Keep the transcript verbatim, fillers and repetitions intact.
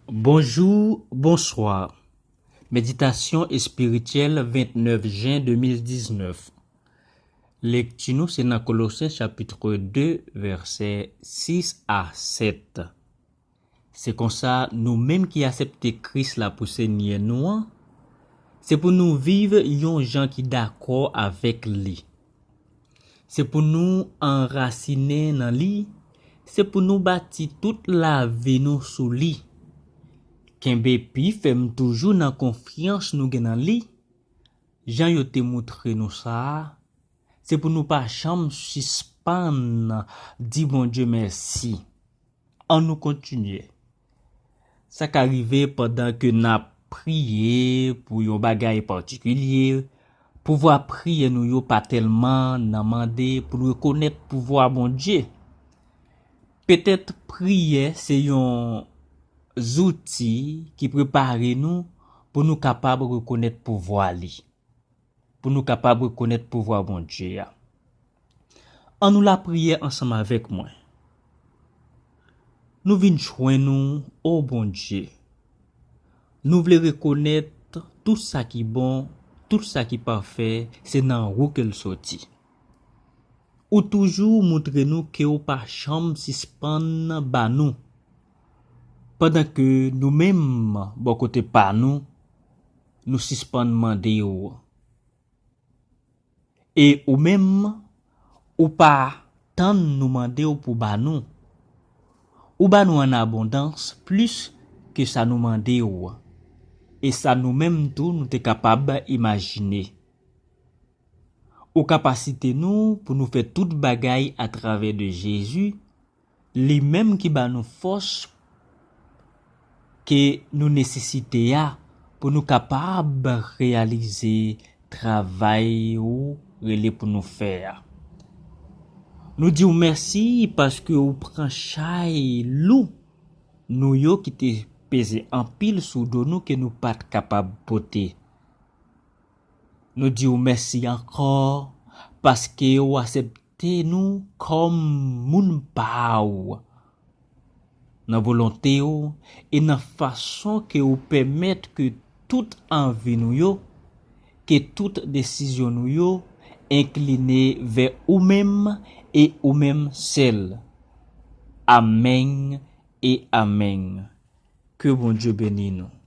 Bonjou, bonswa. Meditasyon espirityèl vennèf jen de mil diznèf. Lekti nou se nan Kolosyen chapit de, vèsè sis a sèt. Se konsa, nou menm ki aksepte Kris la pou Senyè nou an, se pou nou viv yon jan ki dakò avèk li. Se pou nou anrasinen nan li, se pou nou bati tout lavi nou sou li. Kenbe pi fèm toujou nan konfyans nou gen nan li, jan yo te moutre nou sa a, se pou nou pa janm sispann di Bondye mèsi. Ann nou kontinye. Sa ka rive pandan ke n ap priye pou yon bagay patikilye, pouvwa priyè nou yo pa tèlman nan mande pou n rekonèt pouvwa Bondye. Petèt priyè se yon zouti ki prepare nou pou nou kapab rekonèt pouvwa li, pou nou kapab rekonèt pouvwa Bondye a. Ann nou lapriyè ansanm avèk mwen. Nou vin jwenn ou, o Bondye. Nou vle rekonèt tout sa ki bon, tout sa ki pafè, se nan ou ke l soti. Ou toujou moutre nou ke ou pa janm sispann ba nou, pandan ke nou menm, bò kote pa nou, nou sispann mande w. E ou menm, ou pa tann nou mande w pou ba nou. Ou ba nou an abondans plis ke sa nou mande w, e sa nou menm tou nou te kapab imajine. Ou kapasite nou pou nou fè tout bagay atravè de Jezi, li menm ki ba nou fòs ke nou nesesite a pou nou kapab reyalize travay ou rele pou nou fè a. Nou di w mèsi paske ou pran chay lou nou yo ki te peze anpil sou do nou ke nou pa t kapab pote. Nou di w mèsi ankò paske ou aksepte nou kòm moun pa w nan volonte w e nan fason ke ou pèmèt ke tout anvi nou yo, ke tout desizyon nou yo enkline vè ou menm e ou menm sèl. Amèn e amèn. Ke Bondye beni nou.